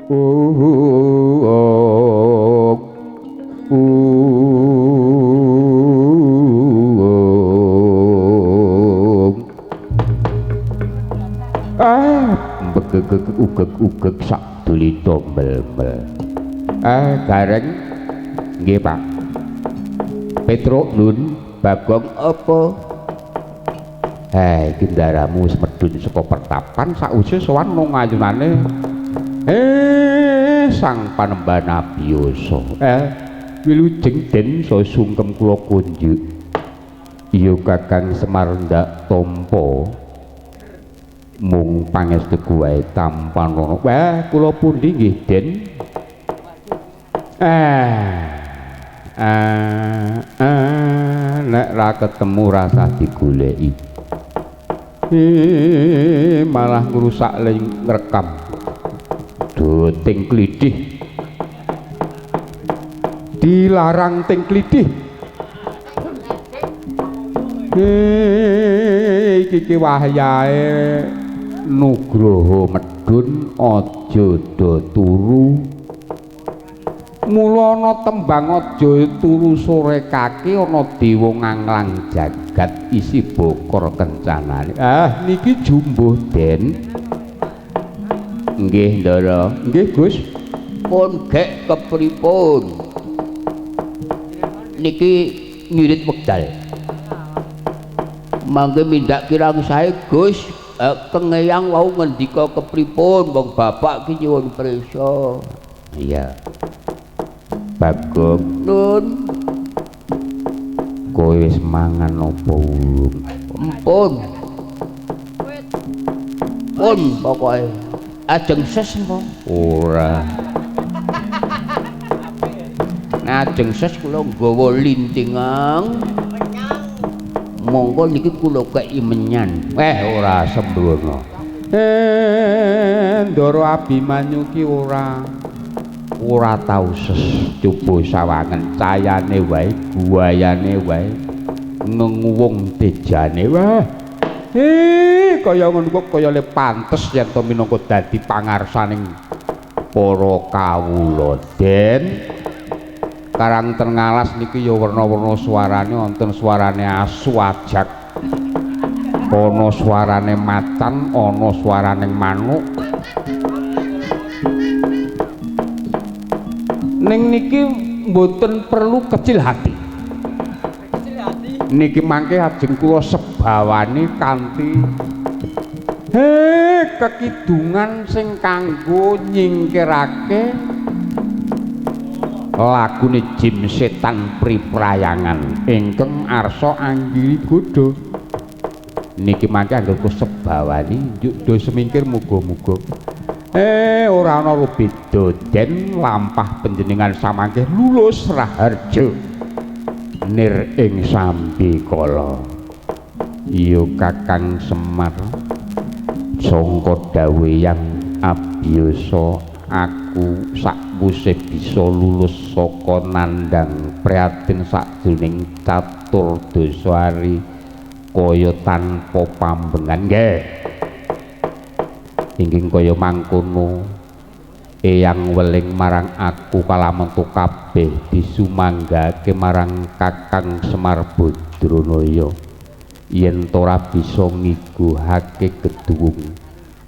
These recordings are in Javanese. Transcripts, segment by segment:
Begegeg ugeg-ugeg sak dulita mel-mel. Gareng nggih Pak. Petruk Nun Bagong apa? Iki ndaramu wis medhun saka pertapan sakwise sowan nang ayunane Sang Panembahan Abiyasa. Wilujeng den sasungkem kula kunjuk. Iya Kakang Semar ndak tampa. Mung pangestu wae tampanana. Wah, kula pundi nggih, Den? Nek ra ketemu rasah digoleki. Malah ngrusak le ngrekam. Do ting klidih. Dilarang ting klidih. Iki ki wahyae Nugroho medhun aja do turu. Mula ana tembang aja turu sore kaki ana dewa nganglang jagat isi bokor kencanane. Niki jumbuh Den. Nggih Ndara. Nggih Gus. Pun gek kepripun? Niki ngirit wekdal. Mangke mindak kirang sae Gus. Kengeyang wau ngendika kepripun wong bapak ki nyuwun prisa. Iya. Bagong Nun, kowe wis mangan apa urung? Empun. Pun pokoke. Ajeng ses apa? Ora. Ajeng ses kula nggawa lintingan. Monggo niki kula kei menyan. Ora sembrono. Ndara Abimanyu ki ora tau ses coba sawangen cayane wae, guayane wae, ngenguwung tejane wae. Kaya ngono kok kaya le pantes yen to minangka dadi pangarsaning para kawula Den. Karang Trengalas niki ya werna-werna suarane, wonten suarane asu ajak, ana suarane macan, ana suarane manuk. Ning niki mboten perlu kecil hati. Niki mangke ajeng kula sebawani kanthi kekidungan sing kanggo nyingkirake lagune Jim Setan Priprayangan ingkang arsa Anggiri Godha. Niki mangke anggere kula sebawani njuk do semingkir muga-muga ora ana beda den lampah panjenengan samangke lulus raharja nir ing sambikala. Iya Kakang Semar, sangka dawuh Yang Abiyasa aku sakwuse bisa lulus saka nandhang prihatin sakjroning catur dasa ari kaya tanpa pambengan. Nggih. Inggih kaya mangkono eyang weling marang aku kalamentu kabeh disumanggake marang Kakang Semar Badranaya yen ora bisa ngiguhake geduwung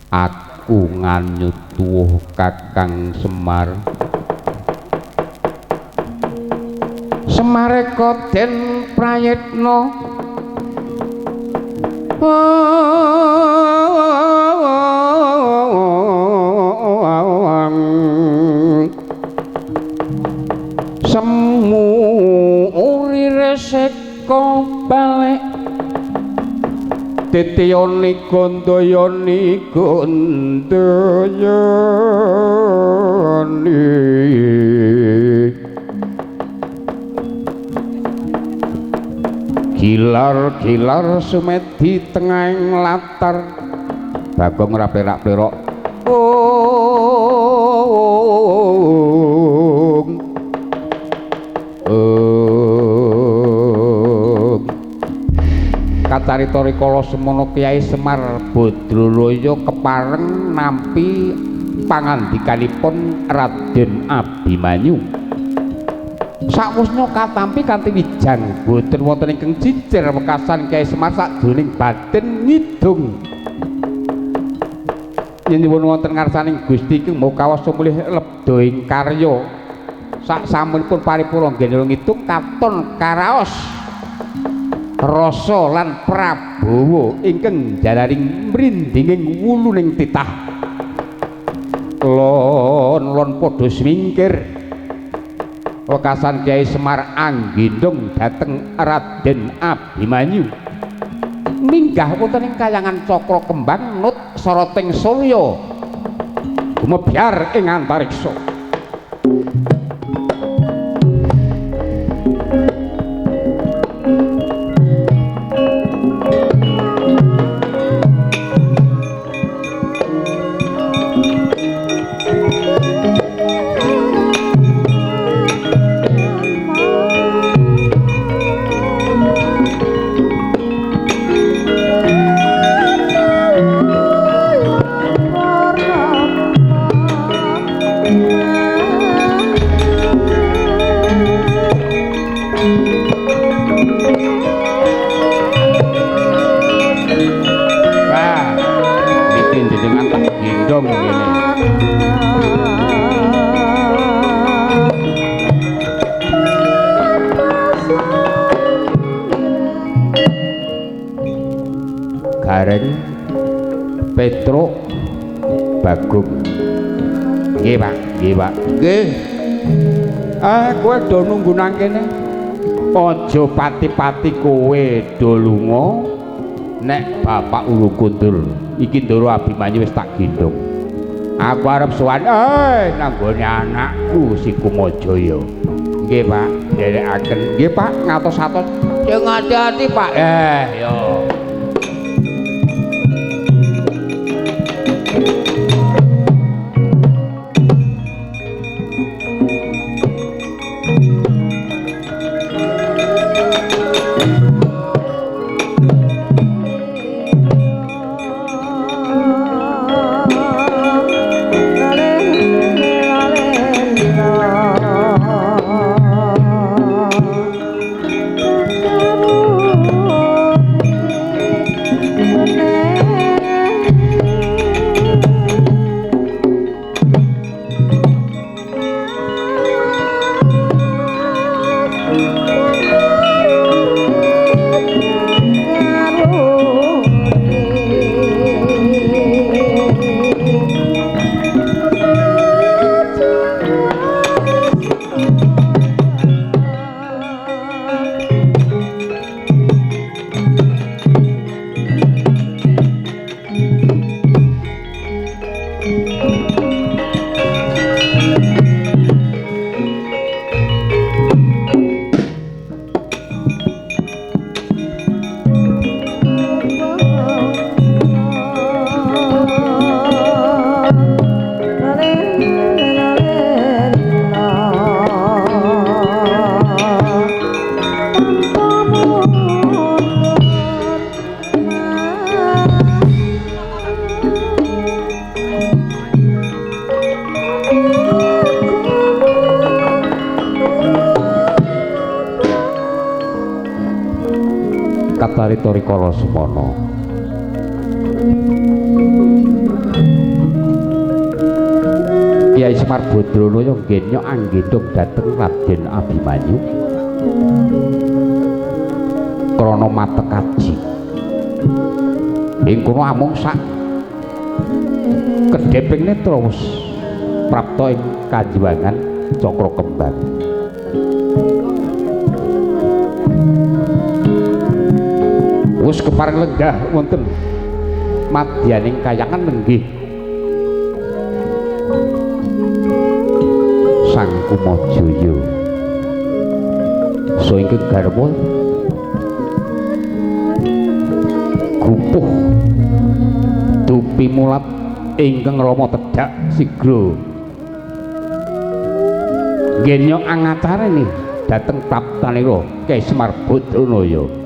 aku nganyut tuwuh Kakang Semar. Semareka den prayitna semu uri reseka balik titiyoni gondoyoni gondoyoni gilar-gilar sumedi tengahing latar. Bagong ora plerak-plerok. Kacarita rikala semono Kyai Semar Badralaya kepareng nampi pangandikanipun Raden Abimanyu. Sakwusna katampi kanthi wijang boten wonten ingkang cicir wekasan Kyai Semar sakjroning batin ngidung. Nyuwun wonten ngarsaning Gusti ingkang Maha Kawasa mulih lebda ing karya. Sak samunipun paripurna nggene ngitung katon karaos rasa lan prabawa ingkang jalaring mrindinging wuluning titah. Lon-lon padha smingkir. Wekasan Kyai Semar anggendong dhateng Raden Abimanyu. Minggah wonten ing kayangan Cakra Kembang nut soroting surya gumebyar ing antariksa. Gareng Petruk Bagong. Nggih, Pak. Nggih, Pak. Nggih. Ah, kowe do nunggu nang kene. Aja pati-pati kowe do lunga nek bapak ulu kundur. Iki Ndoro Abimanyu wis tak gendhong. Aku arep sowan nang nggone anakku si Kumajaya. Nggih, Pak. Nderekaken. Nggih, Pak, ngatos-atos. Sing ati-ati, Pak. Yo. Katarita rikala semana. Kyai Semar Badranaya ngenyok anggendhong dhateng Raden Abimanyu krana matek aji. Ing kono amung sak kedheping netra wis prapta ing kajiwangan Cakra Kembang. Wis kepareng lenggah wonten madyaning kayangan lenggih Sang Kumajaya. So ingkang garwa gupuh dupi mulat ingkang rama tedhak sigra ngenyok angacarane dhateng praptanira Kyai Semar Badranaya.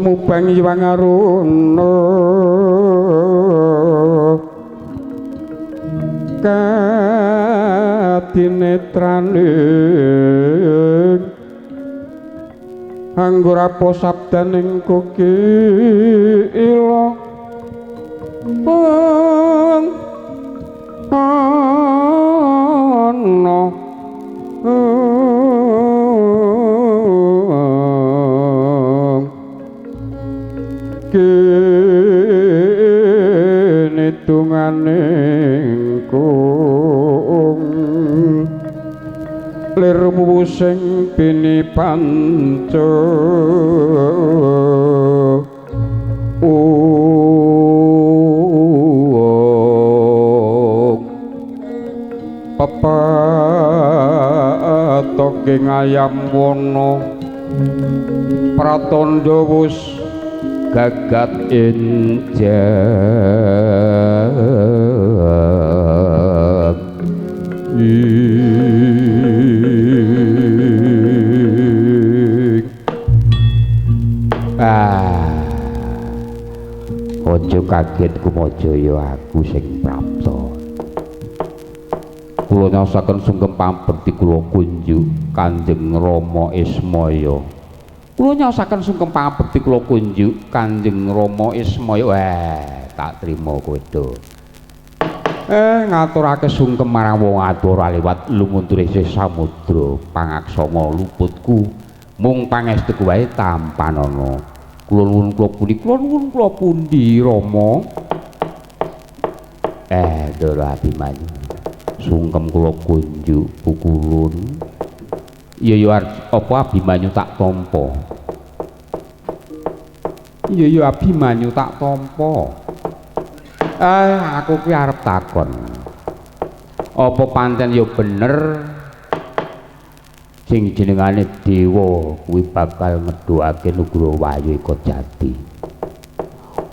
Sumubang Hyang Aruna kadinetraning anggurapa sabdaning kukila ana kene tungane kung lir sing bini panca pepatoke ngayam wana pratandha wus gagat enjang aja kaget Kumajaya, aku sing prapta. Kula nyaosaken sungkem pambekti kula kunjuk Kanjeng Rama Ismaya. Kula nyaosaken sungkem pambekti kula kunjuk Kanjeng Rama Ismaya. Wah, tak trima kowe do. Ngaturake sungkem marang wong adoh ora liwat lumunture isih samudra pangaksama luputku mung pangestuku wae tampanana. Kula nuwun kula pundi, kula nuwun kula pundi Rama? Ndara Abimanyu. Sungkem kula kunjuk pukulun. Iya ya apa Abimanyu tak tampa. Iya ya Abimanyu tak tampa. Aku kuwi arep takon. Apa pancen ya bener sing jenengane dewa kuwi bakal ngedhokake Nugroho Wahyu Eka Jati?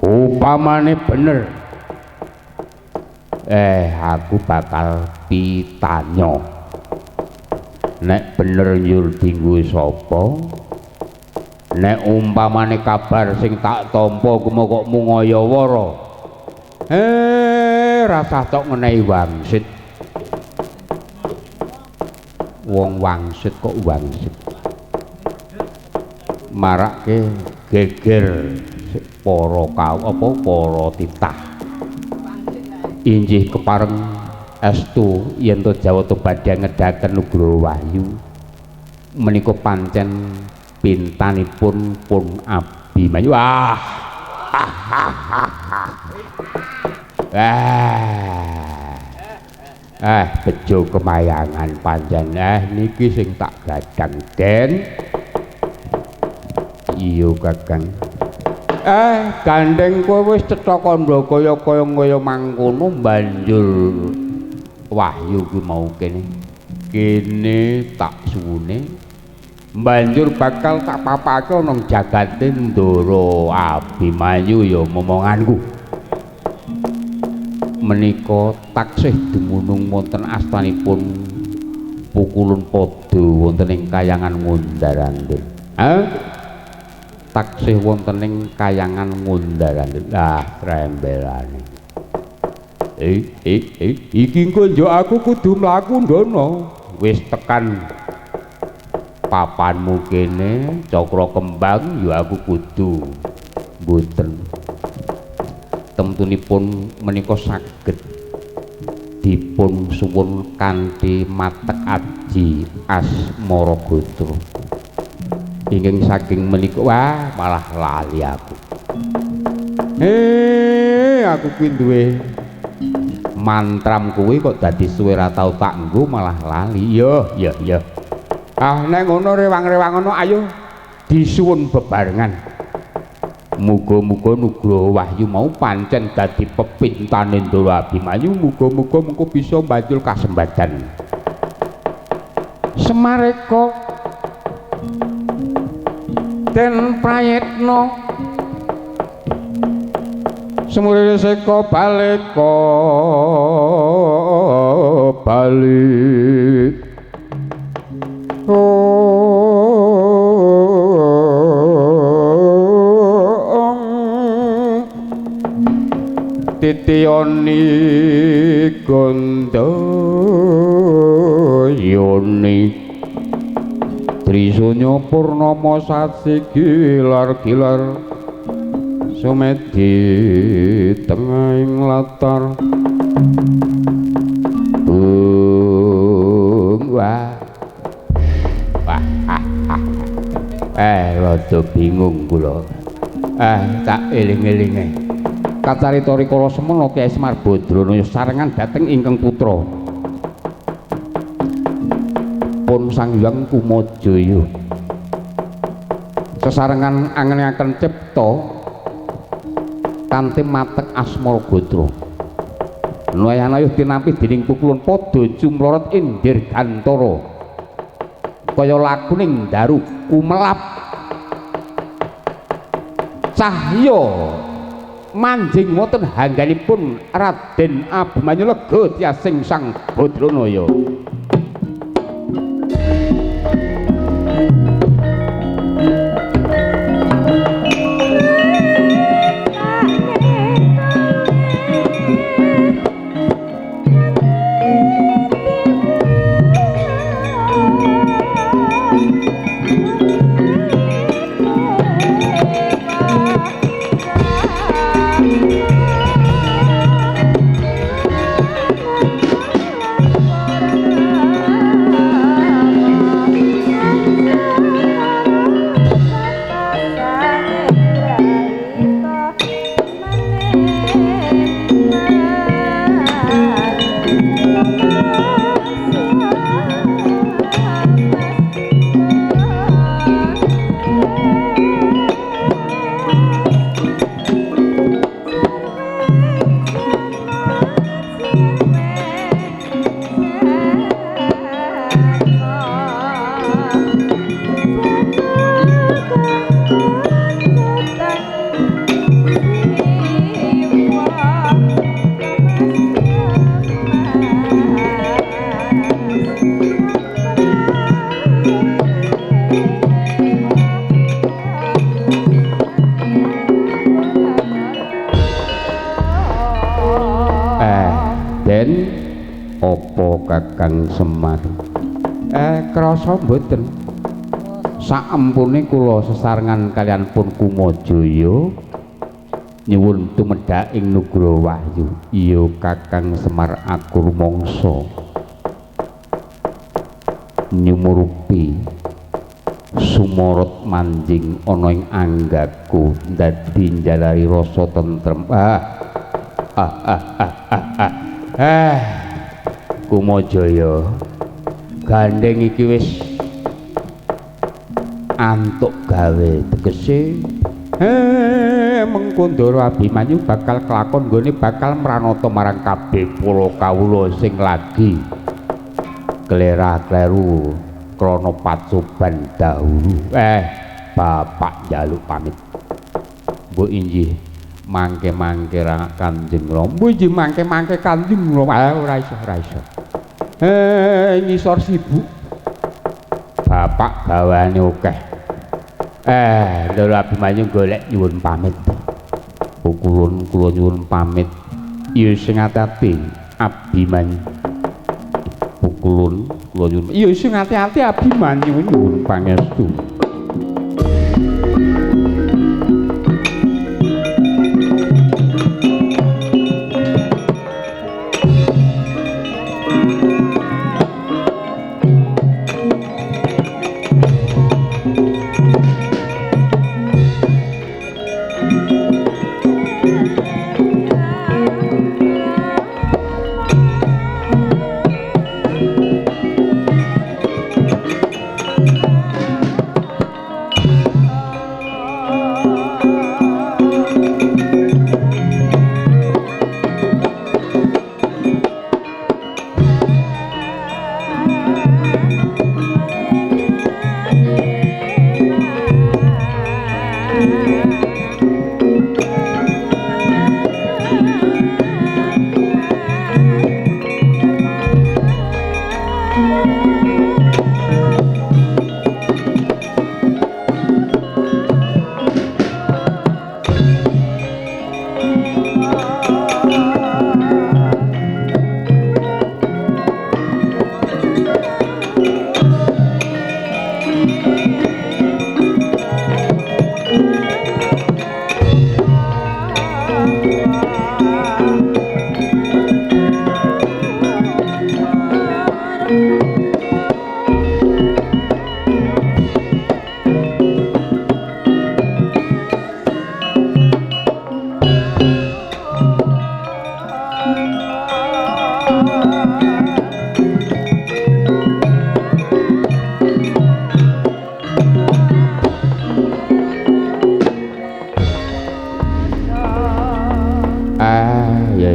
Upamane bener, aku bakal pitanya. Nek bener njur dinggo sapa? Nek umpamane kabar sing tak tampa kuwi kok mung aya-wara, rasah tok ngenehi wangsit. Wong wangsit kok wangsit marake geger para kau apa para titah. Injih kepareng estu yen to Jawata badhe ngedhaken Nugroho Wahyu menika pancen pintanipun pun Abimanyu. Wah. Bejo kemayangan pancen. Niki sing tak gadang Den. Iya Kakang. Gandeng kowe wis cetha kandha kaya-kaya kaya mangkono banjur wahyu kuwi mau kene. Kene tak suwune banjur bakal tak papake ana jagate Ndara Abimanyu ya momonganku. Menika taksih dumunung wonten astanipun Pukulun Padha wonten ing kayangan Ngundar-andir. Taksih wonten ing kayangan Ngundar-andir. Ah, trembelane. Iki engko njuk aku kudu mlaku ndono. Wis tekan papanmu kene, Cakra Kembang, ya aku kudu mboten. Temtunipun menika saged dipun suwun kanthi matek aji asmara gotra. Ingkang saking menika wah malah lali aku. Aku kuwi duwe mantram kuwi kok dadi suwe ra tau tak nggo malah lali. Yo yo yo. Ah nek ngono rewang-rewang ngono ayo disuwun bebarengan. Muga-muga Nugroho Wahyu mau pancen dadi pepintane Ndara Abimanyu, muga-muga mengko bisa mbanjul kasembadan. Semareka Den Prayitna semurire seka baleka bali. Oh. Titiyoni Gandayoni Trisunya Purnama sasi gilar-gilar sumedi tengahing latar bung wah wah ah, ah. Rada bingung kula. Tak eling-elinge. Kacarita rikala semana Kyai Semar Badranaya sarengan dhateng ingkang putra pun Sang Hyang Kumajaya. Sesarengan angen-angen cipta kanthi matek asmara gatra. Nayana tinampi dening pukulun padha jumlorot indir gantara. Kaya lakuning daru kumelap. Cahya manjing wonten hangganipun Raden Abimanyu lega tiasing Sang Badranaya. Kakang Semar krasa mboten saempune kula sesarengan kaliyan pun Kumajaya nyuwun tumedhak ing Nugroho Wahyu. Iya Kakang Semar, aku rumangsa nyumurupi sumorot manjing ana ing anggaku dadi njalari rasa tentrem. Kumajaya gandeng iki wis antuk gawe tegese mengko Ndara Abimanyu bakal kelakon nggone bakal mranata marang kabeh para kawula sing lagi klera-kleru krana pacoban dahulu. Bapak njaluk pamit. Mbok inggih mangke-mangke Kanjeng Rama. Mbok inggih mangke-mangke Kanjeng Rama. Ora iso, ora iso. Ngisor sibuk. Bapak gawane akeh. Ndara Abimanyu golek nyuwun pamit. Pukulun kula nyuwun pamit. Ya sing ati-ati Abimanyu. Pukulun kula nyuwun. Ya sing ati-ati Abimanyu nyuwun pangestu.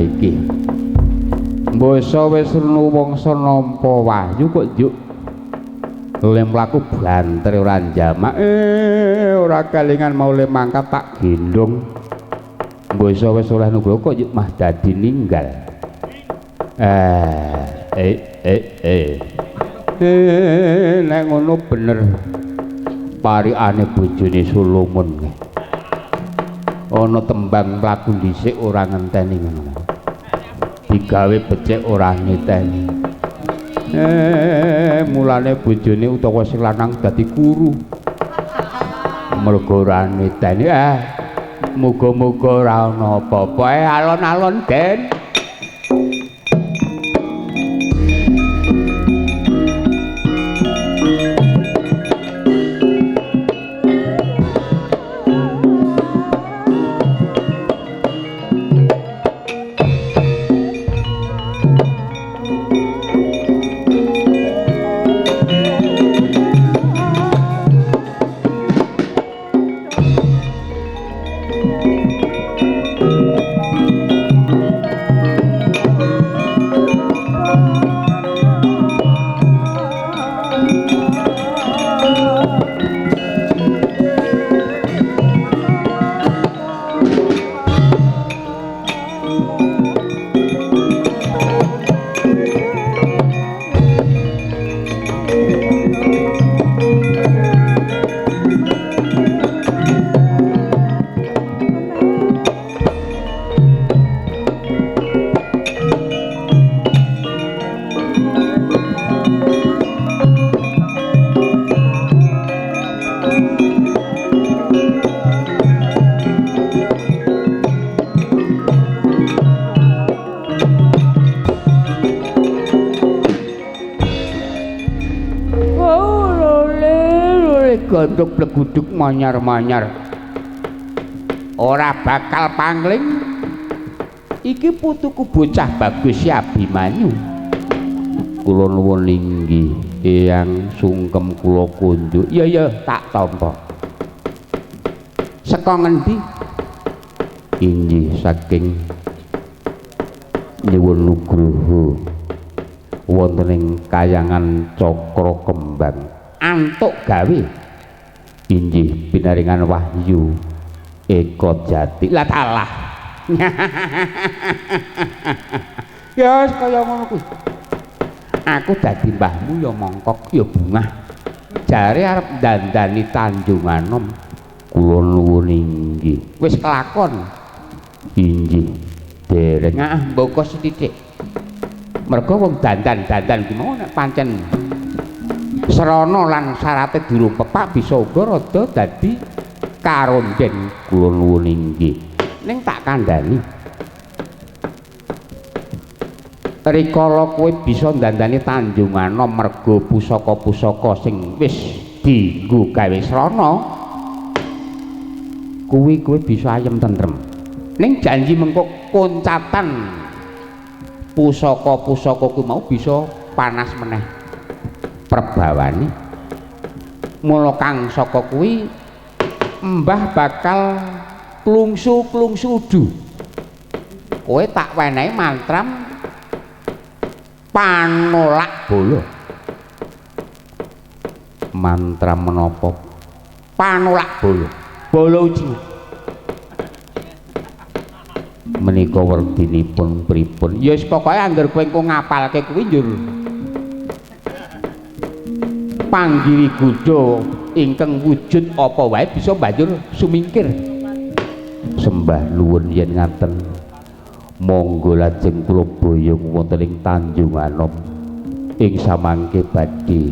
iki. Mbasa wis wangsa nampa wahyu kok njuk le mlaku banter ora njamak. Ora kelingan mau le mangkat tak gendong. Mbasa wis oleh nugroho kok njuk mah dadi ninggal. Nek ngono bener parikane bojone Solomon. Ana tembang mlaku dhisik ora ngenteni ngono. Digawe becik ora niteni. Mulane bojone utawa sing lanang dadi kuru. Mergo ora niteni. Muga-muga ora ana apa-apa. Alon-alon, Den. Gondok bleguduk manyar-manyar ora bakal pangling. Iki putuku bocah bagus si Abimanyu. Kula nuwun inggih eyang sungkem kula kunjuk. Ya ya tak tampa. Saka ngendi? Inggih saking nyuwun nugroho wonten ing kayangan Cakra Kembang antuk gawe. Inggih pinaringan wahyu Eka Jati. Lah talah. Ya wis kaya ngono kuwi. Aku dadi mbahmu ya mongkok ya bungah. Jare arep dandani Tanjunganom. Kula nuwun inggih. Wis kelakon. Inggih. Dereng. Ah, mboko sithik. Mergo wong dandan-dandan ki mau nek pancen srana lan syarate durung pepak bisa uga rada dadi karonden. Kula nuwun inggih. Ning tak kandhani. Rikala kowe bisa ndandani Tanjunganom mergo pusaka-pusaka sing wis dienggo gawe srana, kuwi kowe bisa ayem tentrem. Ning janji mengko koncatan pusaka-pusaka kuwi mau bisa panas meneh perbawane. Mula kang saka kuwi mbah bakal klungsu-klungsu udu. Kowe tak wenehi mantram panolak bala. Mantra menapa? Panolak bala. Bala uji. Menika werdinipun pripun? Ya wis pokoke angger kowe engko ngapalke kuwi njur panggiri godha ingkang wujud apa wae bisa banjur sumingkir. Sembah nuwun yen ngaten. Monggo lajeng kula boyong wonten ing Tanjunganom ing samangke badhe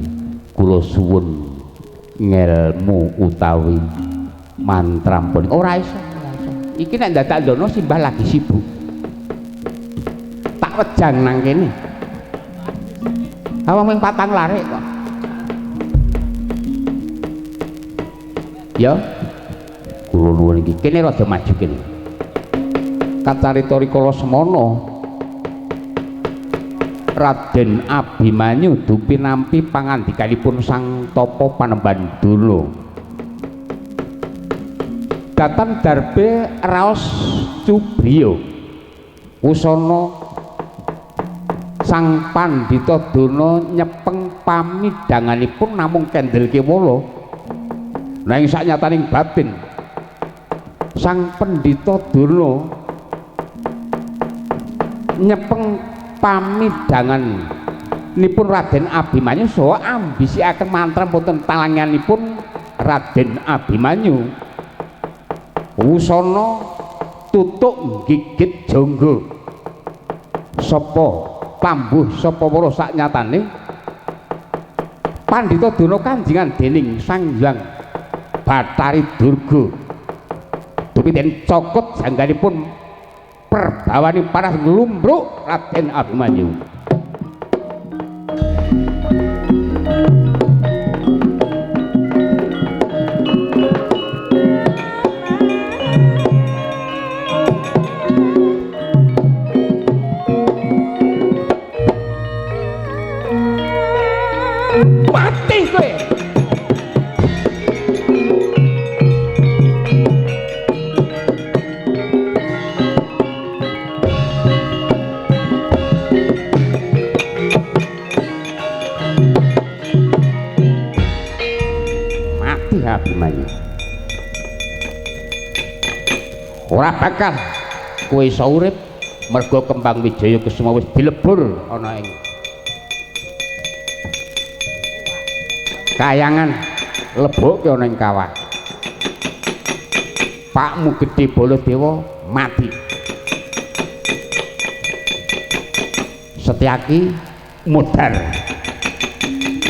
kula suwun ngelmu utawi mantrampun. Ora iso, ora iso. Iki nek dadak ndono simbah lagi sibuk. Tak wejang nang kene. Awang mung patang larik kok. Ya. Kula nuwun iki kene rada maju kene. Kacarita rikala semana Raden Abimanyu dupinampi pangandikanipun Sang Tapa Panembahan Durna. Datan darbe raos cubriya. Wusana Sang Pandhita Durna nyepeng pamidhanganipun namung kendel kewala. Nanging saknyataning batin Sang Pandhita Durna nyepeng pamidhangan nipun Raden Abimanyu saha ambisiaken mantra wonten talanganipun Raden Abimanyu. Wusana tutuk gigit jangga. Sapa pambuh sapa weruh saknyatane Pandhita Durna kanjingan dening Sang Hyang Bathari Durga. Dupi den cokot jangganipun perbawani panas nglumbruk Raden Abimanyu. Mati kowe. Mati Abimanyu. Ora bakal kowe iso urip mergo Kembang Wijaya Kusuma wis dilebur ana ing kayangan, lebokke ana ing kawah. Pakmu gedhe Baladewa mati. Setyaki mudhar.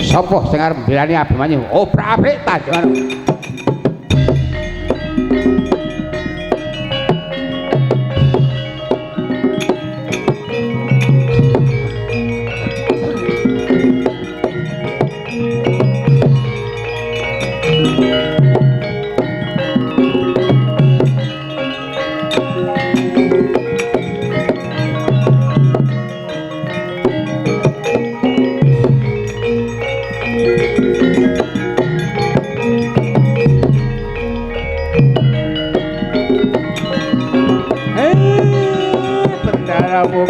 Sapa sing arep mbelani Abimanyu? Obrak-abrik tanjangan.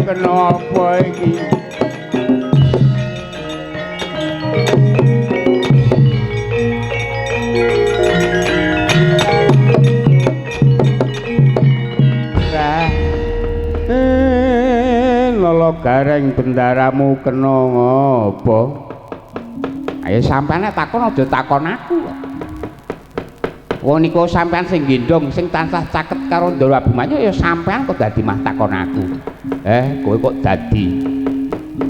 Kenapa iki? Lolo gareng bendaramu kena ngopo? Ayo sampean nek takon aja takon aku. Wong niku sampean sing gendhong sing tansah caket karo Ndara Abimanyu ya sampean kok dadi mah takon aku. Kowe kok dadi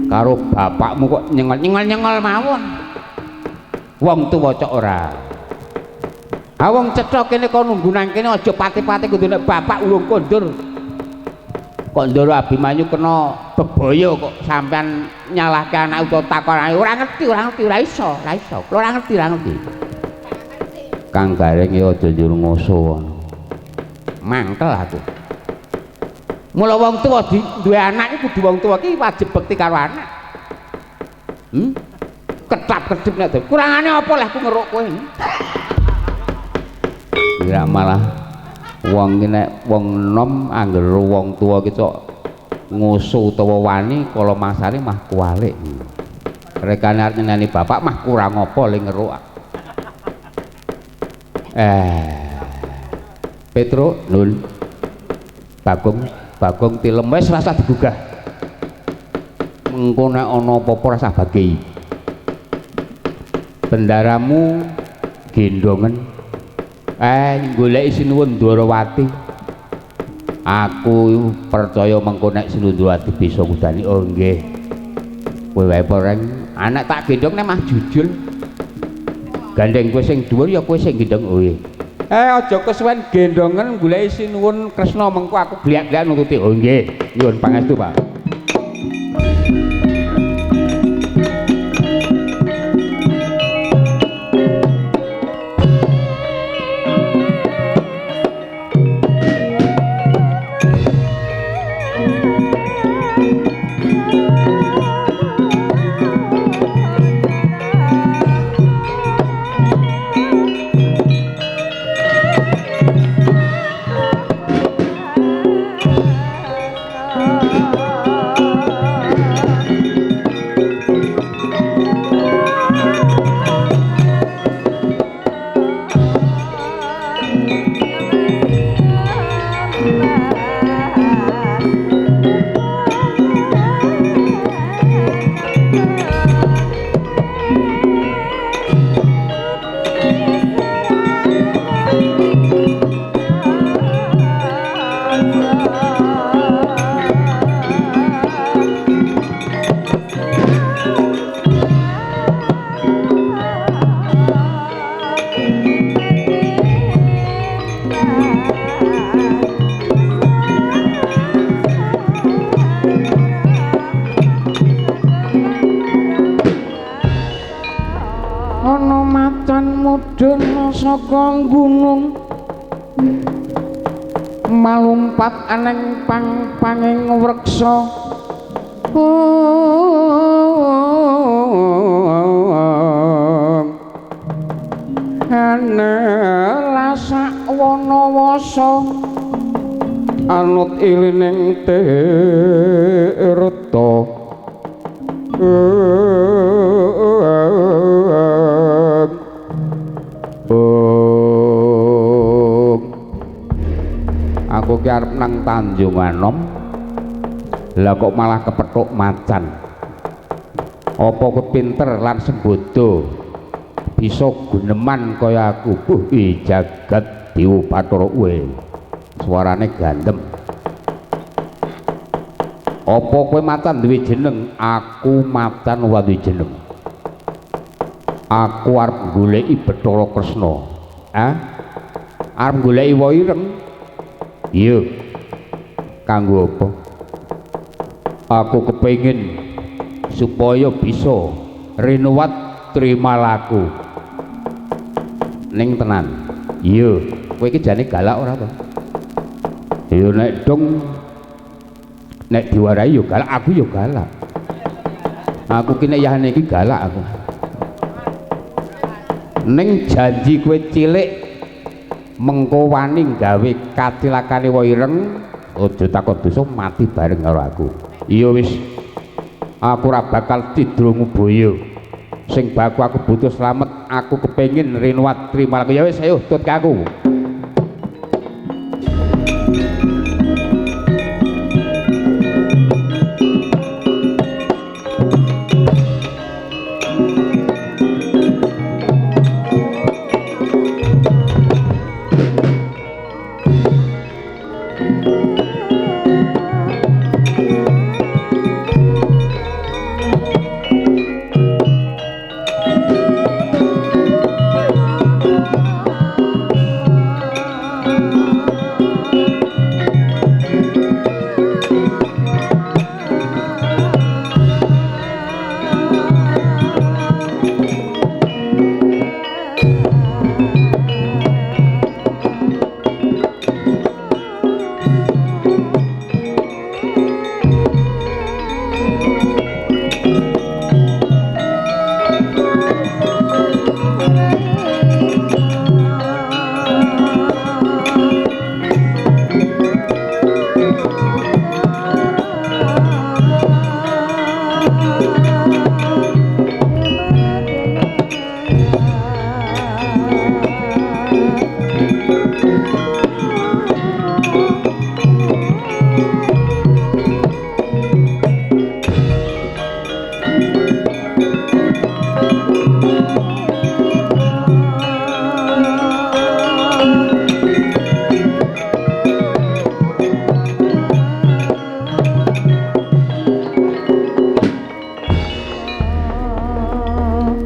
karo bapakmu kok nyengol-nyengol mawon. Wong tuwa cok ora. Ha wong cetha kene kok nunggu nang kene aja pati-pati kudu nek bapak ulung kondur. Kok Ndara Abimanyu kena bebaya kok sampean nyalahke anak utawa takon ora ngerti, ora ngerti, ora iso, ora iso. Ora ngerti, ora ngerti. Kang Gareng ya aja njur ngoso. Mangkel aku. Mula wong tuwa duwe anak iki kudu wong tuwa iki wajib bekti karo anak. Ketap-kedip nek kurangane apa lah aku ngeruk kowe. Kira malah wong iki nek wong nom angger wong tuwa iki cok ngoso utawa wani kala masane mah kuwalik. Rekane arep nyeneni bapak mah kurang apa le ngeruk. Petro Nun Bagong Bagong tilem wis rasa digugah. Mengko nek ana apa-apa rasa bagi. Bendaramu gendongen. Goleki Sinuwun Ndorowati. Aku percaya mengko nek Sinuwun Ndorowati bisa ngudani. Oh nggih. Kowe wae poreng anak tak gendong nek mah jujul. Gandeng kowe sing dhuwur ya kowe sing gendong. Oh nggih. Aja kesuwen gendongen goleki Sinuwun Kresna mengko aku gliak-gliak nututi. Oh nggih, nyuwun pangestu, Pak. saka gunung malumpat aneng pang-panging wreksa. Ana lasak wana wasa anut ilining tirta. Aku ki arep nang Tanjung Anom, lah kok malah kepethuk macan. Apa kowe pinter lan sembodo bisa guneman kaya aku? Buh, jagat Dewa Bathara kowe. Suarane gandem. Apa kowe macan duwe jeneng? Aku macan ora duwe jeneng. Aku arep goleki Bathara Kresna. Hah? Arep goleki wa ireng? Iya. Kanggo apa? Aku kepengin supaya bisa rinuwat trimalaku. Ning tenan. Iya, kowe iki jane galak ora to? Ya nek dong nek diwarahi ya galak, aku ya galak. Aku ki nek yahane iki galak aku. Ning janji kowe cilik mengko wani gawe kacilakane wa ireng, aja takon dosa mati bareng karo aku. Iya wis. Aku ora bakal cidra ngubaya. Sing baku aku butuh slamet, aku kepengin rinuwat trimalaku. Ya wis ayo tut ke aku.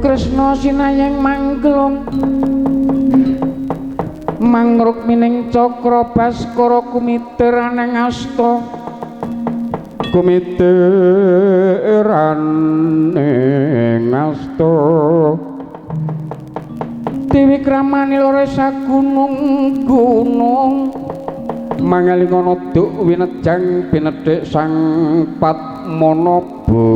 Kresna sinayeng manggelung mangrukmining cakra baskara kumiter aneng asta kumiter aneng asta Dewi kramane lore sagunung-gunung mangalingono duk winejang pinedhik sang Padmanaba.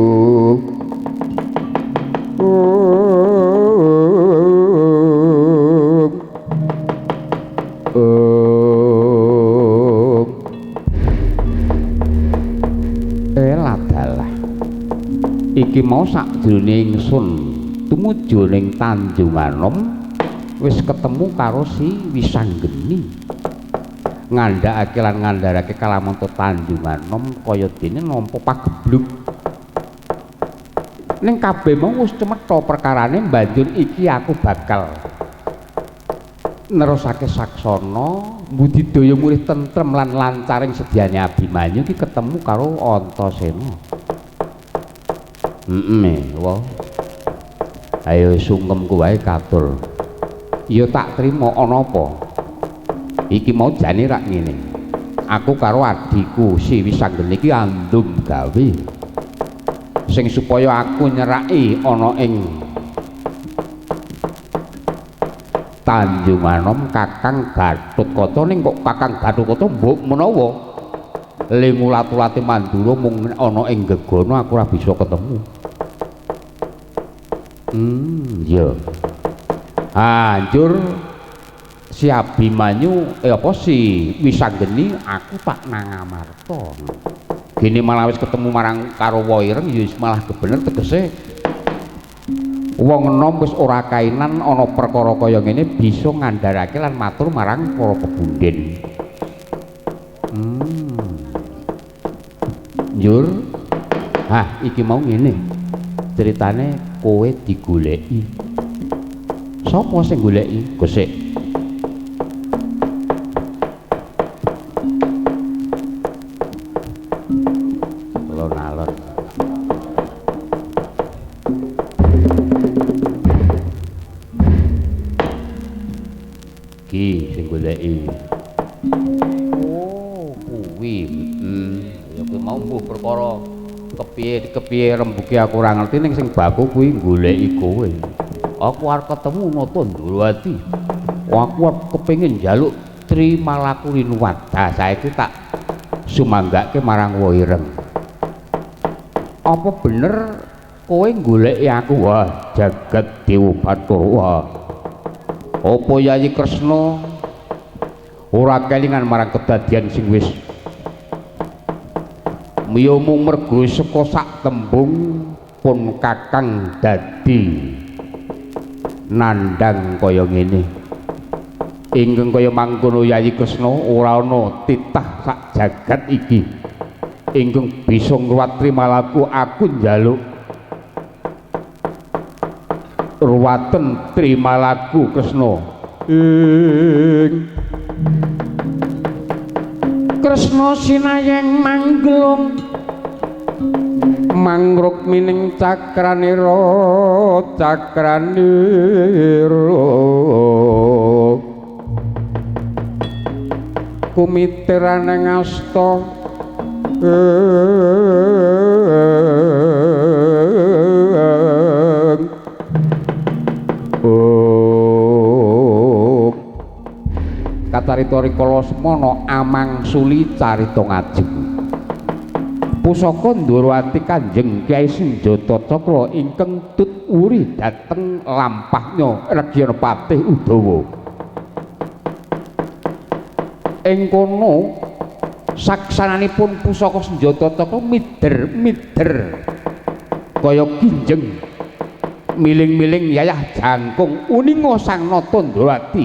Ladalah iki mau sakjroning ingsun tumuju ning Tanjung Anom wis ketemu karo si Wisanggeni ngandhakake lan ngandharake kalamanto Tanjung Anom kaya dene nampa pageblug. Ning kabeh mau wis cetha perkarane banjur iki aku bakal nerusake saksana budidaya mulih tentrem lan lancaring sedyane Abimanyu iki ketemu karo Antasena. Wah. Ayo sungkemku wae katur. Ya tak trima ana apa? Iki mau jane rak ngene. Aku karo adhiku si Wisanggeni iki andum gawe. Sing supaya aku nyeraki ana ing Tanjung Anom Kakang Gatotkaca ning kok Kakang Gatotkaca mbok menawa le ngulat-ulate Mandura mung ana ing Gegana aku ora bisa ketemu. Iya. Hancur si Abimanyu apa si Wisanggeni aku tak nang Amarta. Gene malah wis ketemu marang karo Waireng ya wis malah kebener tegese wong enom wis ora kainan ana perkara kaya ngene bisa ngandharake lan matur marang para pebunden. Njur, hah iki mau ngene. Ceritane kowe digoleki. Sapa sing goleki? Gosik. Alon-alon. Ki sing goleki. Oh, kuwi. Ya kuwi mau mbuh perkara kepiye-kepiye rembuke aku ora ngerti ning sing baku kuwi goleki kowe. Aku arep ketemu Nata Ndorowati. Aku arep kepengin njaluk Trimalaku Linuwat. Ha saiki tak sumanggake marang Waireng. Apa bener kowe goleki aku? Wah, jagat Dewa Bathara. Wah. Apa Yayi Kresna ora kelingan marang kedadian sing wis miya mung mergo saka sak tembung pun Kakang dadi nandhang kaya ngene. Ingkang kaya mangkono Yayi Kresna ora ana titah sak jagat iki ingkang bisa ngruwat Trimalaku. Aku njaluk ruwaten Trimalaku Kresna. Ing Kresna sinayeng manggelung mangruk mining cakranira cakranira kumitiraning asta kacarita rikala semana amangsuli carita ngajeng pusaka Ndorowati Kanjeng Kyai Senjata Cakra ingkang tut wuri dhateng lampahnya Regyana Patih Udawa. Ing kono saksananipun pusaka Senjata Cakra mider-mider kaya kinjeng miling-miling yayah jangkung uninga Sang Nata Ndorowati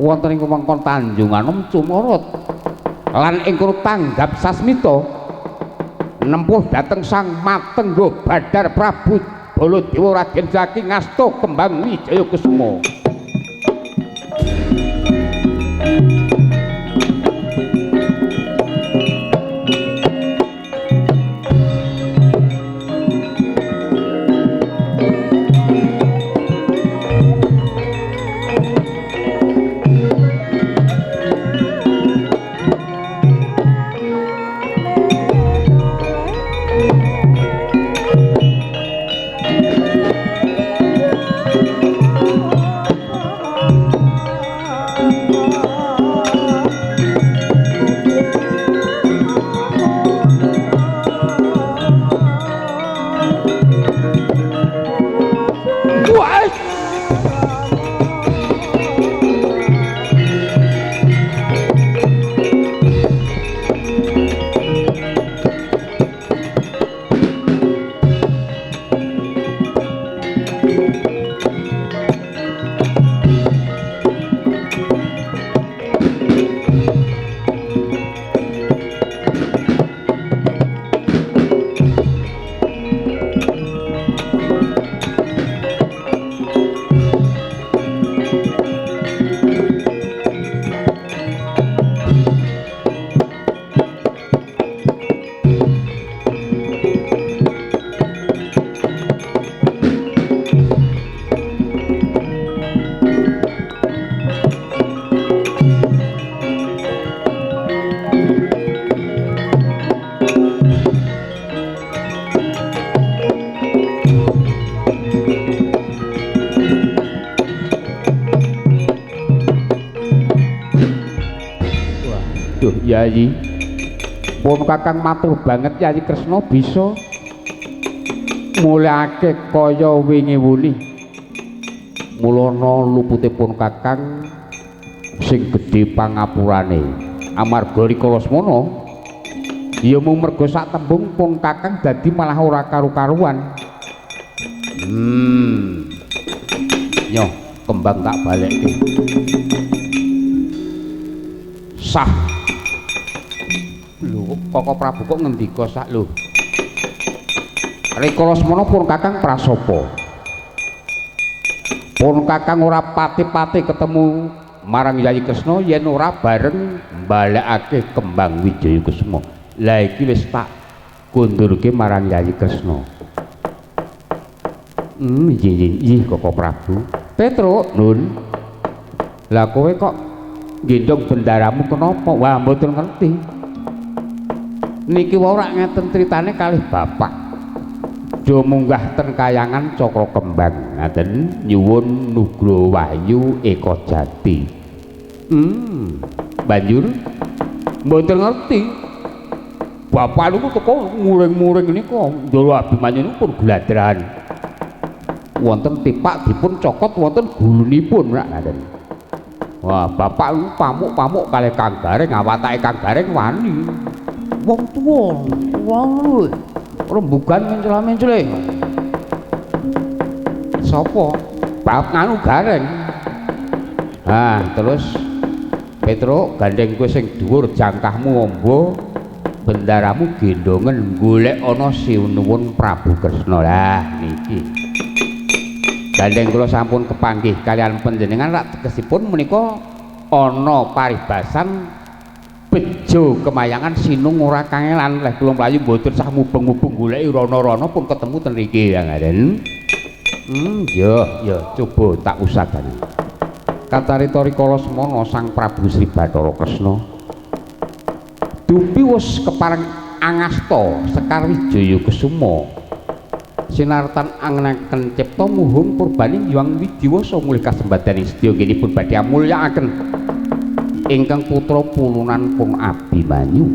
wonten ing wewengkon Tanjung Anom cumorot lan ing kono tanggap sasmita nempuh dhateng Sang Matengga Badar Prabu Baladewa Raden Jaki ngasta Kembang Wijaya Kusuma. Oh. Duh Yayi. Pun Kakang matur banget Yayi Kresna bisa mulyake kaya wingi wuni. Mulana luputipun Kakang sing gedhe pangapurane. Amarga rikala semono ya mung merga sak tembung pun Kakang dadi malah ora karu-karuan. Nyoh, kembang tak balekke. Sah. Lho, Koko Prabu kok ngendika sak lho. Rikala semono pun Kakang prasopo. Pun Kakang ora pati-pati ketemu marang Yayi Kresna yen ora bareng mbalekake kembang Wijaya Kusuma. Lah iki wis tak kundurke marang Yayi Kresna. Nggih Koko Prabu. Petruk, Nun. Lah kowe kok gendong bendaramu kenapa? Wah, mboten ngerti. Niki wau rak ngeten critane kalih bapak. Do munggah ten kayangan Cakra Kembang ngaten nyuwun Nugroho Wahyu Eka Jati. Banjur mboten ngerti. Bapak niku teko muring-muring niku Ndara Abimanyu niku pun gladran. Wonten tipak dipun cokot wonten gulunipun rak ngaten. Wah, bapak niku pamuk-pamuk kalih Kang Gareng, awatake Kang Gareng wani. Wong tuwa, wong rembugan mencla-mencle. Sapa? Bab nganu Gareng. Ah, terus Petruk gandeng kowe sing dhuwur jangkahmu amba, bendaramu gendongen golek ana sinuwun Prabu Kresna. Lah niki. Gandeng kula sampun kepanggih kalian panjenengan rak tegesipun menika ana paribasan bejo kemayangan sinung ora kangelan. Leh kula mlayu mboten sah mubeng-mubeng goleki rana-rana pun ketemu ten mriki ya ngaten. Ya coba tak usahane. Kacarita rikala semono Sang Prabu Sri Bathara Kresna dupi wis kepareng angasta Sekar Wijaya Kusuma. Sinartan angenaken cipta muhung purbaning Hyang Widiwasa mulih kasembadaning sedaya nggihipun badhe amulyakaken ingkang putra pulunan pun Abimanyu.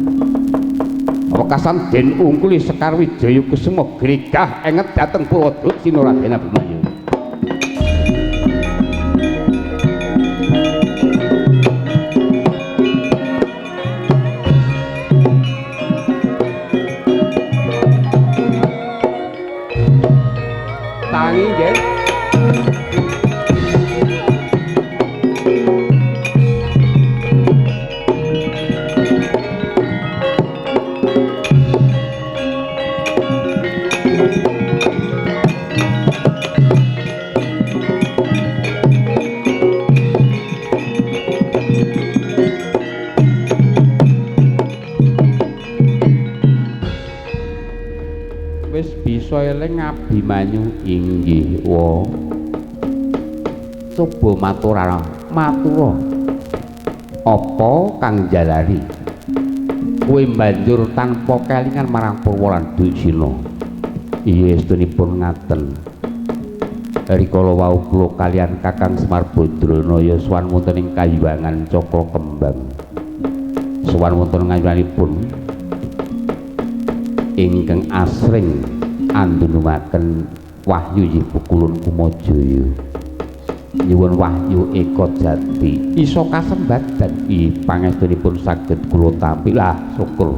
Wekasan den ungkuli Sekar Wijaya Kusuma gregah enget dhateng Purwoduksina Raden Abimanyu. Tangi nggih. Wis bisa eling Abimanyu inggih wa. Coba maturana, matura. Apa kang jalari? Kowe banjur tanpa kelingan marang Purwa lan Duksina. Iya estunipun ngaten. Rikala wau kula kalian Kakang Semar Badrana ya sowan wonten ing Kayuwangan Cakra Kembang. Sowan wonten ngayunanipun ingkang asring andunungaken wahyu Yibukulun Kumajaya. Nyuwun wahyu Eka Jati iso kasembadan i pangestunipun saged kula tampi. Lah syukur.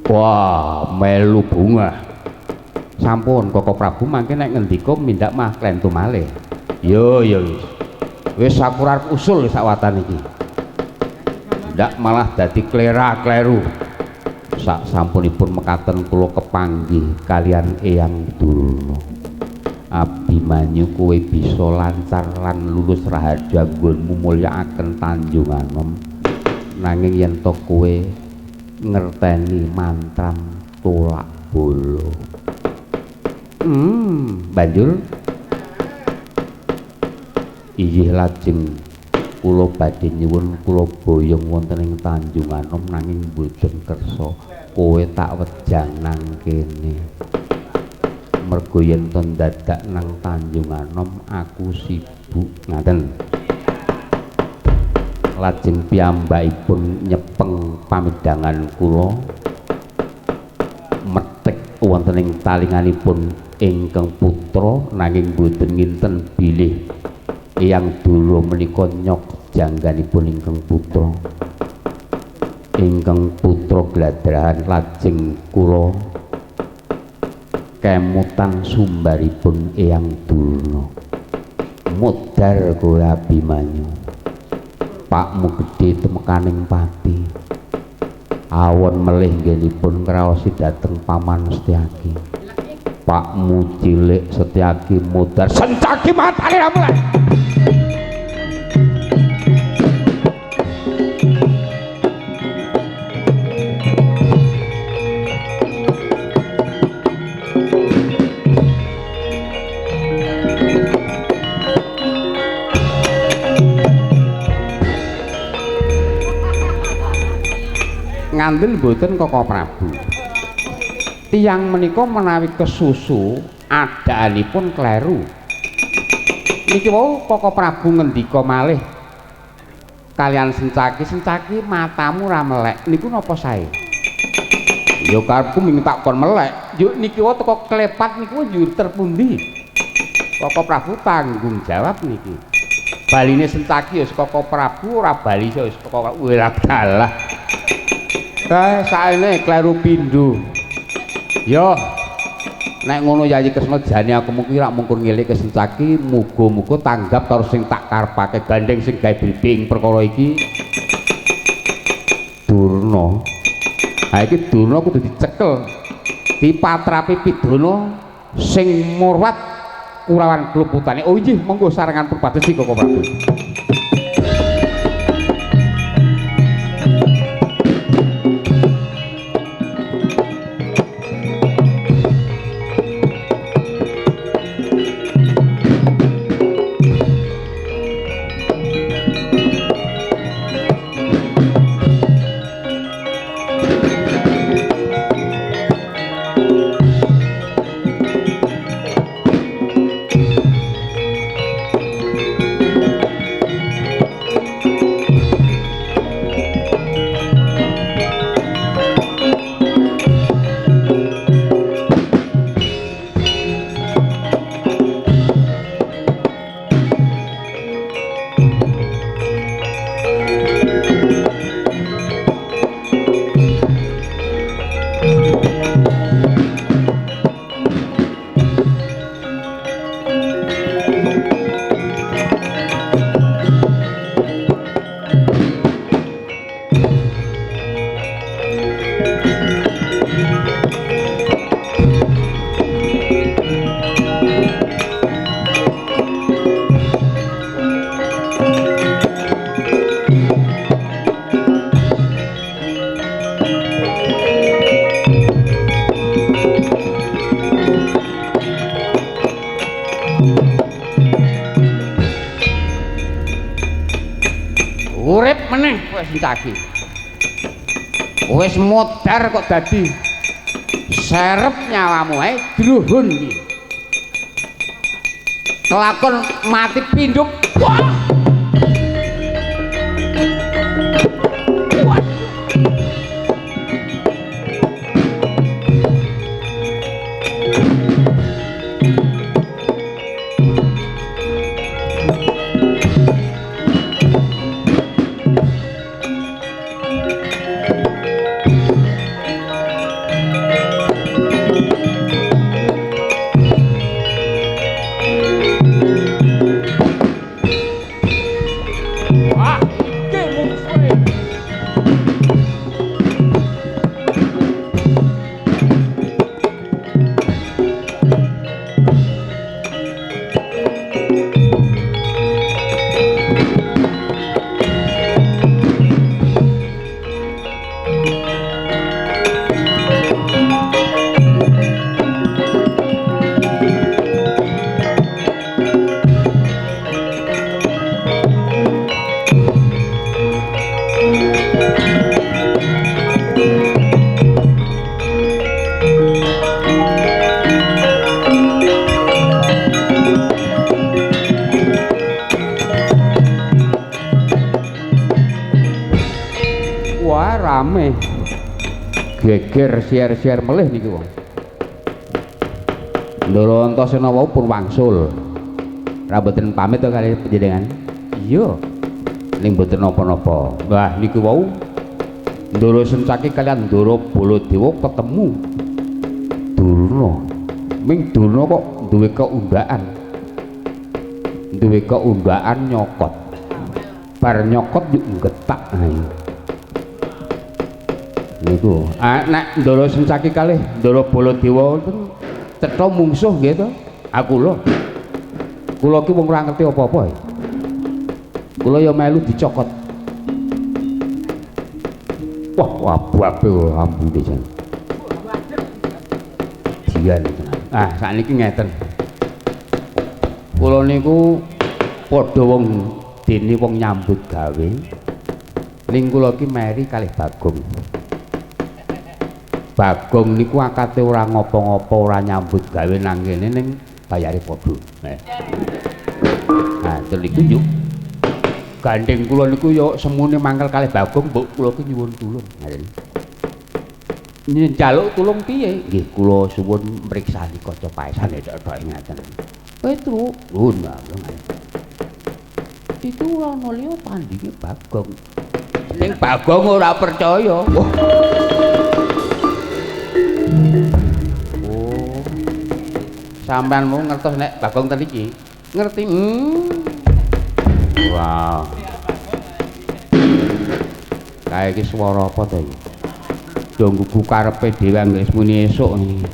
Wah, melu bungah. Sampun Koko Prabu mangke nek ngendika mindak mah klentu malih. Yo yo wis. Wis aku arep usul sawatan iki. Ndak malah dadi klera-kleru. Sak sampunipun mekaten kula kepanggih kalian Eyang Durna. Abimanyu kowe bisa lancar lan lulus raharja nggonmu mulyakaken Tanjung Anom. Nanging yen to kowe ngerteni mantram tolak bala. Banjur inggih lajeng kula badhe nyuwun kula boyong wonten ing Tanjung Anom nanging mboten kersa kowe tak wejang nang kene. Mergo yen to dadak nang Tanjung Anom aku sibuk ngaten. Lajeng piyambakipun nyepeng pamidhangan kula methik wonten ing talinganipun ingkang putra nanging boten nginten bilih Eyang Durna menika nyok jangganipun ingkang putra. Ingkang putra gladrahan lajeng kula kemutan sumbaripun Eyang Durna. Modar kowe Abimanyu, pakmu gedhe temekaning pati. Awon melih nggenipun ngraosi dhateng paman Setyaki. Pakmu cilik Setyaki modar Sencaki matane ramlan. Ngandel mboten Koko Prabu. Tiyang menika menawi kesusu adaanipun kleru. Niki wau Koko Prabu ngendika malih kalian Sencaki, Sencaki matamu ra melek. Niku napa sae? Ya karepku ming tak kon melek. Yuk niki wau teko klepat niku njur terpundi? Koko Prabu tanggung jawab niki. Baline Sencaki ya Koko Prabu, ora bali ya Koko ora dalah. Saene kleru pindho. Yo. Nek ngono Yayi Kresna jane aku mung rak mungkur ngelike Sencaki, muga-muga tanggap karo sing tak karepake gandeng sing gawe blimbing perkara iki. Durna. Ha iki Durna kudu dicekel. Dipatrapi pidana sing murwat Kurawan kluputane. Oh inggih, monggo sarengan perpadesi Koko Prabu. Urip meneh kowe Sencaki. Wis modar kok dadi serep nyawamu ae druhun iki. Kelakon mati pindhuk. Wah. Wah, rame. Geger siar-siar melih niki wong. Ndara Antasena wau pun wangsul. Ra mboten pamit to kali panjenengan? Iya. Ning mboten napa-napa. Wah, niku wau Ndara Sencaki kalian Ndara Baladewa ketemu Durna. Ming Durna kok duwe keundaan. Duwe keundaan nyokot. Bar nyokot yuk nggetak ae. Niku, nek Ndara Sencaki kalih Ndara Baladewa cetha mungsuh nggih to. Aku lho. Kula ki wong ora ngerti apa-apa. Kula ya melu dicokot. Wah, abu-abu ambune jan. Dian tenan. Ah, sakniki ngeten. Kula niku padha wong dene wong nyambut gawe. Ning kula ki meri kalih Bagong. Bagong niku akate ora ngopo-ngopo, ora nyambut gawe nang kene ning bayare padha. Nah, terus niku yuk gandeng kula niku yo semune mangkel kalih Bagong, mbok kula ki nyuwun tulung. Ngaten. Njaluk tulung piye? Nggih, kula suwun mriksani kaca paesane tok-tok ngaten. Petruk, nuwun ngaten. Iku ora ana liya tandinge Bagong. Ning Bagong ora percaya. Oh. Sampeyan mau ngertos nek Bagong ten iki? Ngerti. Wah. Kae iki swara apa to iki? Do nggugu karepe dhewe anggere muni esuk ngene.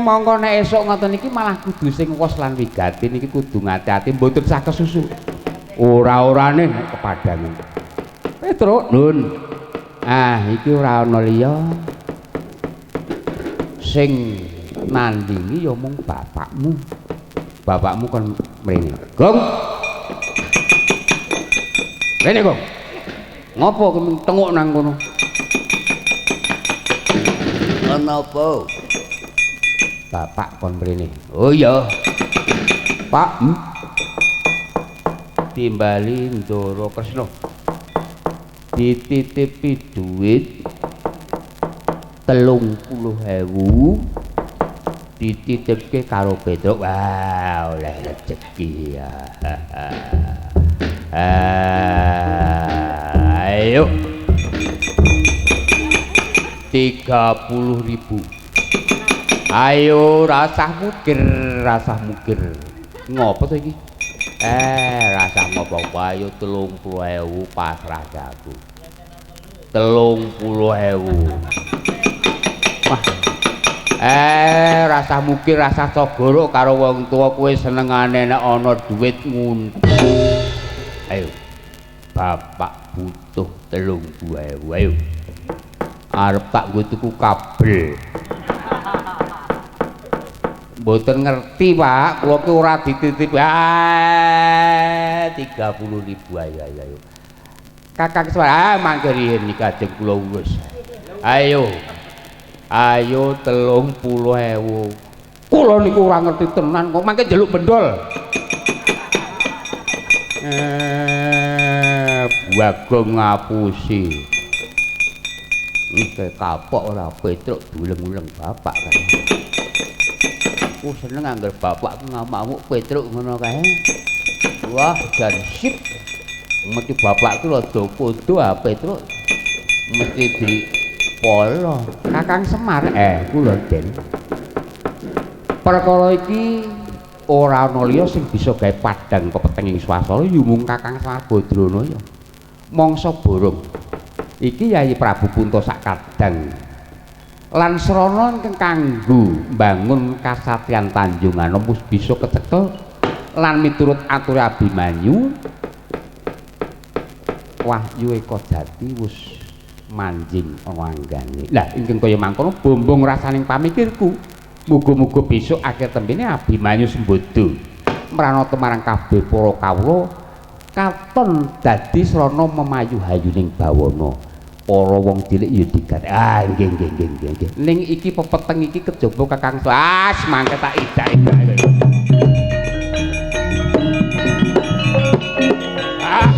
Mongko nek esuk ngoten iki malah kudu sing wos lan wigati niki kudu ngati-ati mboten sah kesusu. Ora-orane nek kepadangan. Petruk, nun. Ah, iki ora ana liya. Sing nandingi ya mung bapakmu. Bapakmu kon mrene. Gong. Rene, Gong. Ngopo kowe tenguk nang kono? Ana apa? Bapak kon mrene. Oh iya. Pak, Timbali Ndara Kresna. Dititipi duit 30.000 dititipke karo Petruk. Wah, oleh rezeki ya. Ayo. 30.000. Ayo rasah mukir, rasah mukir. Ngopo to iki? Rasah ngopo ayo 30.000 pasrah aku. 30.000. Wah. Rasah mukir, rasah cogorok karo wong tuwa kowe senengane nek ana dhuwit nguntu. Ayo. Bapak butuh 30.000. Ayo. Arep tak nggo tuku kabel. Mboten ngerti, Pak. Kula ki ora dititip. 30.000 ayo ayo ayo. Kakang Semar, mangke riyin niki ajeng kula urus. Ayo. Ayo 30.000. Kula niku ora ngerti tenan kok mangke njaluk bendol. Bagong ngapusi. Iki kapok ora Petruk duleng-uleng bapak kae. Aku seneng angger bapak ngamuk Petruk ngono kae. Wah, jan sip. Mesti bapakku rada kudu ah Petruk. Mesti di polo. Kakang Semar, kula Den. Perkara iki ora ana liya sing bisa gawe padhang pepetenging swasana ya mung Kakang Semar Badranaya. Mangsa borong. Iki Yayi Prabu Punta sakadang lan srana ingkang kanggo mbangun kasatriyan Tanjunganom wis bisa kecekel lan miturut ature Abimanyu Wahyu Eka Jati wis manjing ana anggane. Lah ingkang kaya mangkono bombong rasaning pamikirku. Muga-muga besok akhir tembene Abimanyu sembodo mranata marang kabeh para kawula katon dadi srana memayu hayuning bawana. Para wong cilik ya digat. Ah nggih nggih nggih nggih. Ning iki pepeteng iki kejaba Kakang Slas mangke tak idak-idak. Ah.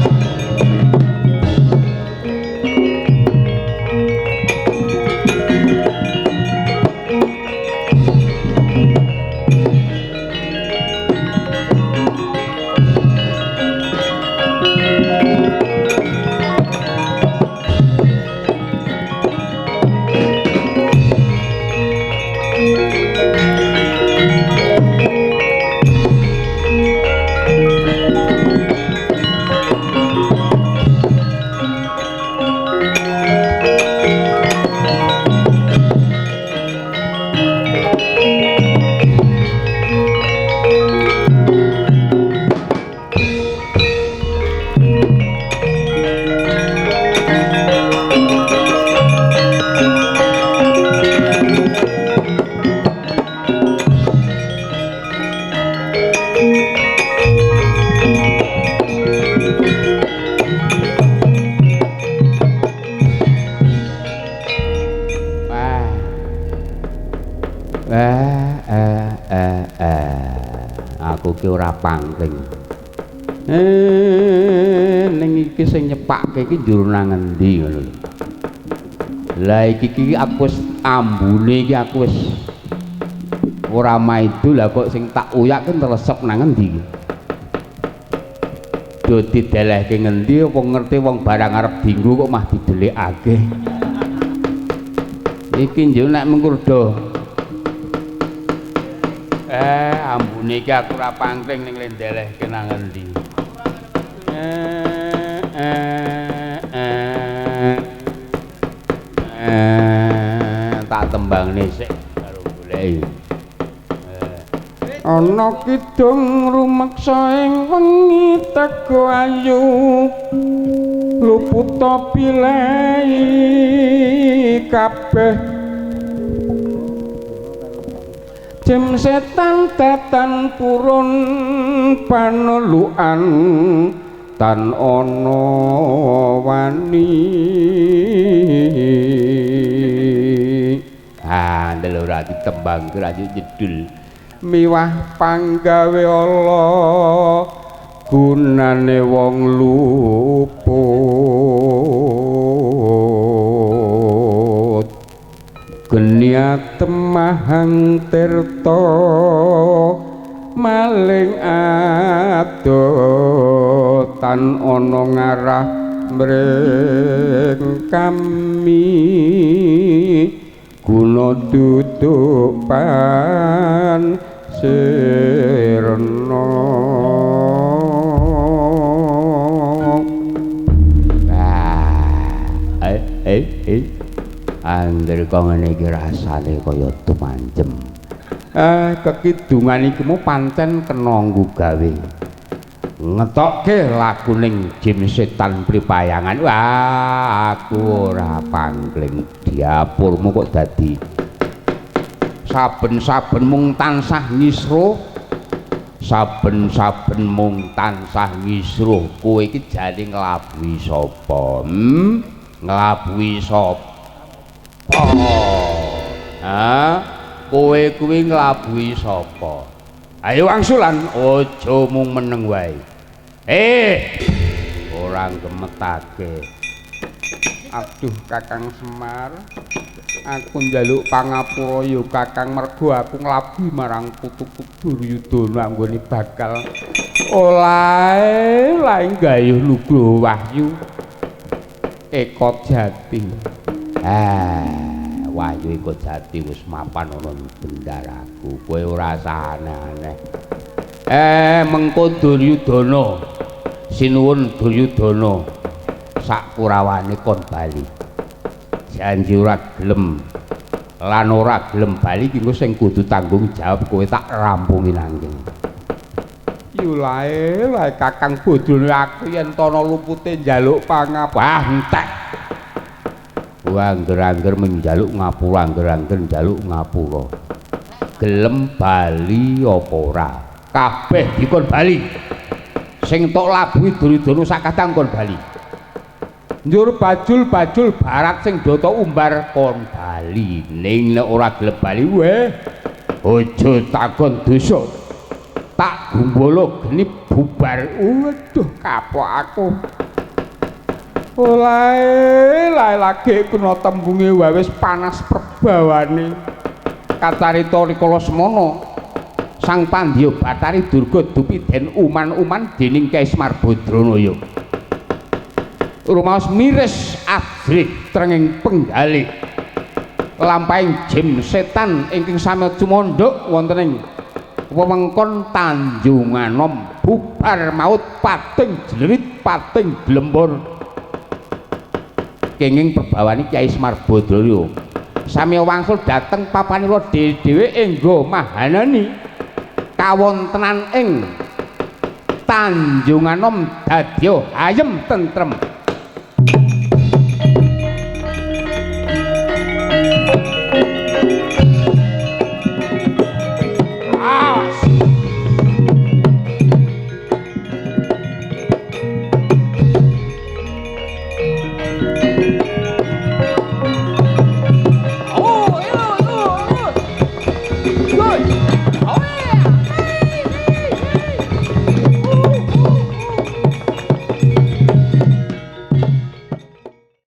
Aku ki ora pangking. Ning iki sing nyepakke iki njur nang endi ngono lho. Lah iki ki aku wis ambune iki aku wis ora maido, lah kok sing tak uyak ki nresep nang endi iki. Do didelehke ngendi apa ngerti wong barang arep dinggo kok mah didelikake. Iki njur nek mengkur do. Ambune iki aku ora pangkring ning ndelehke nang endi. Tak tembangne sik karo goleki. Ana kidung rumeksa ing wengi tego ayu luputa pilei kabeh jem setan datan purun panelukan tan ana wani. Ah, ndelok ora ditembang ora jedul. Miwah panggawe Allah gunane wong luput genia temahang tirta maling ado tan ana ngarah mring kami guna tutupan sirna. Angger kok ngene iki rasane kaya tumancem. Kekidungan iki mu pancen kena nggo gawe ngetokke laguning jim setan pripayangan. Wah, aku ora pangling diapurmu kok dadi saben-saben mung tansah ngisruh, saben-saben mung tansah ngisruh. Kowe iki jane nglabuhi sapa? Nglabuhi sapa? Ha? Kowe kuwi nglabuhi sapa? Ayo wangsulan, aja mung meneng wae. Ora gemetake. Aduh Kakang Semar, aku njaluk pangapura ya Kakang, mergo aku nglabuhi marang putuku Duryudana anggone bakal olahe lae gayuh lugo wahyu Eka Jati. Wahyu Eka Jati wis mapan ana bendaraku. Kowe ora usah aneh-aneh. Mengko Duryudana, sinuwun Duryudana sak kurawane kon bali. Janji ora gelem lan ora gelem bali ki engko sing kudu tanggung jawab kowe tak rampungi nang kene. Yo lae lae Kakang bodhone aku yen tana lupute njaluk pangapura entek. Angger-angger menjaluk ngapura, angger-angger njaluk ngapura. Gelem bali apa ora? Kabeh dikon bali. Sing tok labuhi Duryudana sak kadang kon bali. Njur bajul-bajul barat sing data umbar kon bali. Ning nek ora gelem bali weh aja takon dosa. Tak gumbala geni bubar. Waduh kapok aku. Olae lae lagi kena tembunge wae wis panas perbawane. Kacarita rikala semana Sang Pandya Bathari Durga dupi den uman-uman dening Kyai Semar Badranaya. Rumaos miris ajrih trenging penggalih lampahing jim setan ingkang sami cumandhuk wonten ing wewengkon Tanjunganom bubar maut pating jlerit pating blembor kenging perbawani Kyai Semar Badraya. Sami wangsul dhateng papanira dhewe enggo mahanani kawontenan ing Tanjunganom dadya ayem tentrem.